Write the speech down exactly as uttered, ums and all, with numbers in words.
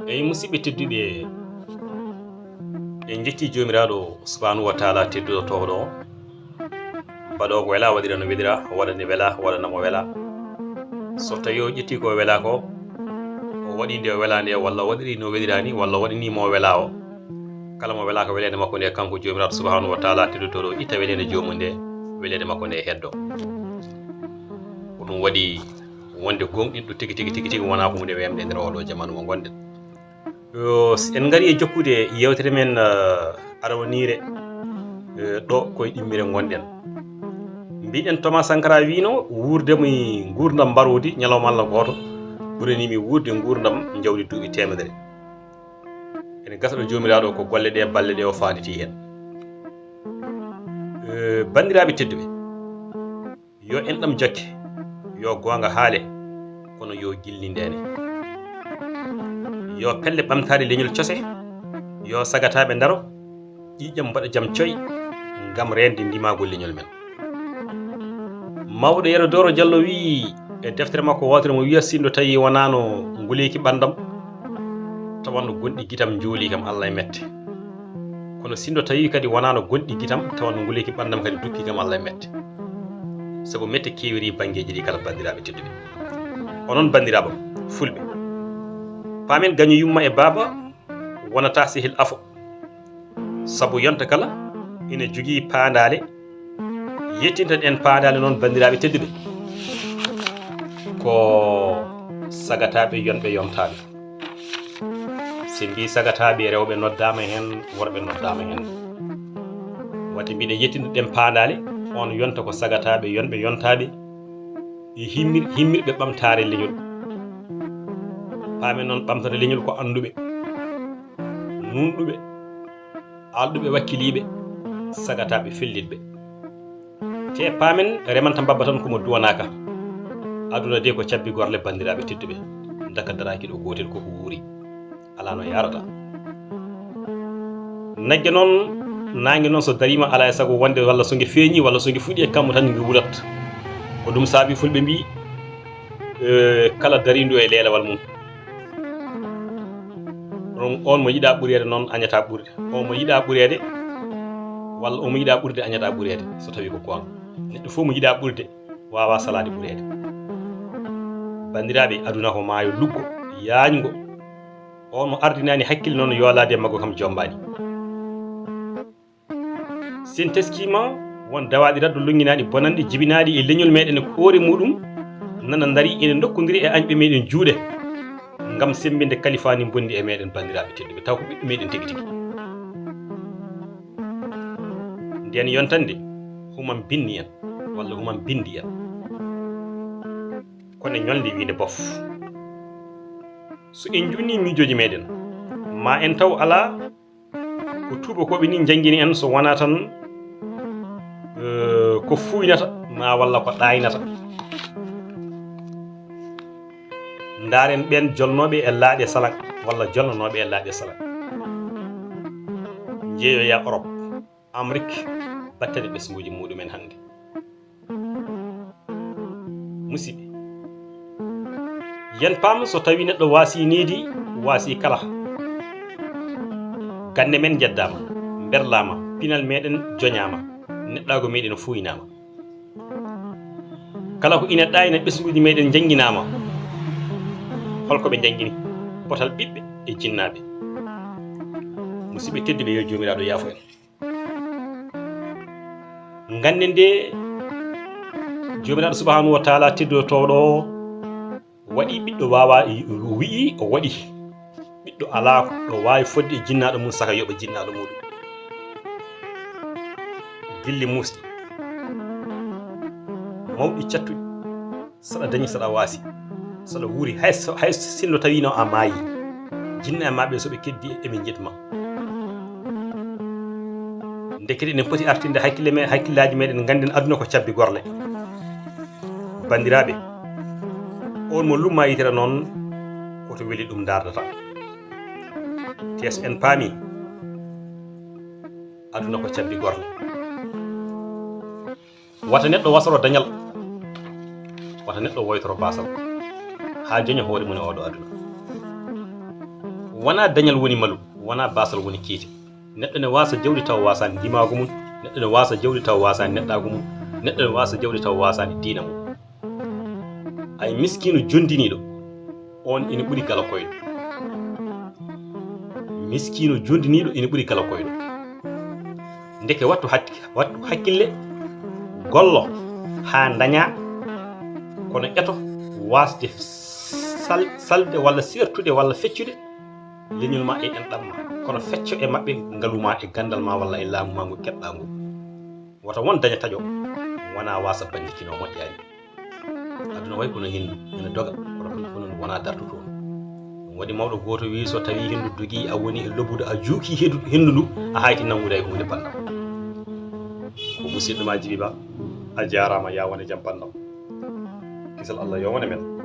Eyi, musidɓe tedduɓe, en njetti Joomiraaɗo subhaanahu wa taala tedduɗo toowɗo on, baɗoowo ko welaa, waɗira no welira, o waɗa nde welaa, o waɗana mo welaa. So tawii o ƴetti ko welaa ko, o waɗi nde o welaa nde, walla o waɗiri no weliraani, walla o waɗani mo welaa o, kala mo welaa ko weleende makko nde, kanko Joomiraaɗo subhaanahu wa taala tedduɗo toowɗo, itta weleende joomum nde, weleende makko nde heddo. Ko ɗum waɗi wonde gooŋɗinɗo tigi, tigi, tigi, tigi wonaa ko huunde weemde e nder oo ɗoo jamaanu mo ngonɗen. Yo, s-, en ngarii e jokkude yewtere men, eh, arawniire, eh, ɗoo ko e ɗimmire ngonɗen. Mbiɗen Thomas Sankara wiino, wuurde mi nguurndam mbaroodi ñalawma Alla gooto, ɓuranii mi wuurde nguurndam njawdi duuɓi teemedere. Ene gasa ɗo Joomiraaɗo ko golle ɗe, balle ɗe o faanditii heen. Eh, banndiraaɓe tedduɓe, yo enɗam jokke, yo goonga haale, kono yo gilli ndeene. Yo pelle ɓamtaare leñol cose, yo sagataaɓe ndaro, ƴiiƴam mbaɗa jam coy, ngam reende ndimaagu leñol men. Mawɗo Yero Dooro Jallo wi'i e deftere makko wootere mo wi'a, "Sinndo tawi wonaano nguleeki ɓanndam, tawanno gonɗi gitam njuulii kam Alla e mette. Kono sinndo tawi kadi wonaano gonɗi gitam, tawanno nguleeki ɓanndam kadi dukkii kam Alla e mette." Sabu mette keewiri banngeeji ɗi kala, banndiraaɓe tedduɓe. Onon banndiraaɓe am fulɓe, paamen gaño yumma e baaba wonataa sehil afo. Sabu yonta kala ina jogii paandaale. Yettinta ɗen paandaale noon, banndiraaɓe tedduɓe, ko sagataaɓe yonɓe yontaaɓe. Si mbii sagataaɓe, rewɓe noddaama heen, worɓe noddaama heen. Waɗde mbiɗen yettinta ɗen paandaale, on yonta ko sagataaɓe yonɓe yontaaɓe, e himmir-, himmirɓe ɓamtaare leñol. Paamen noon, ɓamtaare leñol ko annduɓe, nunɗuɓe, alɗuɓe, wakkiliiɓe, sagataaɓe, fellitɓe. Te paamen, remanta mbabba tan ko mo duwanaaka. Aduna de ko cabbi gorle, banndiraaɓe tedduɓe. Ndaka daraaki ɗo gootel, ko ko wuuri. Alaa no yaarata. Nagge noon, naange noon so dariima, alaa e sago wonde walla so nge feeñii, walla so nge fuɗii e kammu tan nge wulat. Ko ɗum saabii fulɓe mbii, eh, kala dariindu e leelewal mum. Ɗon, on mo yiɗaa ɓureede noon añataa ɓurde. On mo yiɗaa ɓureede, walla on mo yiɗaa ɓurde añataa ɓureede, so tawii ko goonga. Neɗɗo fof mo yiɗaa ɓurde waawaa salaade ɓureede. Banndiraaɓe, aduna ko maayo luggo, yaañgo. On mo ardinaani hakkille noon yoolaade e maggo kam jommbaani. Si en teskiima, won dawaaɗi raddu luŋŋinaaɗi bonanɗi jibinaaɗi e leñol meeɗen e hoore muuɗum, nana ndarii ina ndokkondiri e añɓe meeɗen juuɗe, ngam semmbinde kalifaani bonndi e meeɗen, banndiraaɓe tedduɓe, taw ko ɓiɓɓe meeɗen tigi tigi. Nden yontande, human binni en, walla human binndi en. Kono ñolde wiinde bof. So en junnii miijooji meeɗen, ma en taw alaa ko tuubakooɓe nii njanngini en, so wonaa tan, eh, ko fuuynata, maa walla ko ɗaaynata. Ndaaren ɓeen jolnooɓe e laaɗe salak, walla jolnanooɓe e laaɗe salak. Njeeyoya Orop, Amrik, battane ɓesnguuji muuɗum en hannde. Musidɓe, yen paam, so tawii neɗɗo waasii needi, waasii kala. Gannde men njeddaama, mberlaama, pinal meeɗen joñaama, neɗɗaagu meeɗen fuuynaama. Kala ko ina ɗaayna ɓesnguuji meeɗen njannginaama. Hol ko ɓe njanngini? Potal ɓiɓɓe e jinnaaɓe. Musidɓe tedduɓe, yo Joomiraaɗo yaafo en. Ngannden de, Joomiraaɗo Subhaanahu wa Taala teddotooɗo o waɗi ɓiɗɗo waawaa, wi'i o waɗi ɓiɗɗo alaa ɗo waawi fodde e jinnaaɗo mum saka yoɓa jinnaaɗo muuɗum. Gilli muusɗi, mawɗi cattuɗi. Saɗa dañi, saɗa waasi, saɗa wuuri, hay so, hay sinno tawiino a maayi, jinna e maa ɓe so ɓe keddi, eɓe njetma. Ndekete eɗen poti artinde hakkille me-, hakkillaaji meeɗen, ngannden aduna ko cabbi gorle. Banndiraaɓe, on mo lumma yitere noon, ko to weli ɗum ndaardata. Te so en paami, aduna ko cabbi gorle. Wata neɗɗo wasoro dañal, wata neɗɗo woytoro baasal, haa joña hoore mum e oo ɗoo aduna. Ko Wonaa dañal woni malu, wonaa baasal woni kiite. Neɗɗo ne waasa jawdi tawa waasaani ndimaagu mun, neɗɗo ne waasa jawdi tawa waasaani neɗɗaagu mun, neɗɗo ne waasa jawdi tawa waasaani diina mun. Ay miskiino jondiniiɗo, on ina ɓuri gala koyɗo. Miskiino jondiniiɗo ina ɓuri gala koyɗo. Ndeke wattu hak-, wattu hakkille, gollo haa ndañaa, kono eto waasde sal-, salde walla sertude walla feccude leñol ma e enɗam ma, kono fecco e maɓɓe ngalu ma e ganndal ma walla e laamu ma ngu keɓɗaa ngu. Wota won daña taƴo, wonaa waasa banndikino moƴƴaani. Aduna way kono henndu, ene doga, kono ɗum kono ndu wonaa dartuɗo. Ɗum waɗi mawɗo gooto wi'i, so tawii henndu dogii, a woni e lobude, a juukii henndu, henndu ndu, a hayti nanngude hay huunde banndam. Ko musiɗɗo ma Jibi Ba, a jaaraama, yaa wone jam banndam. Kisal Allah yo wone men.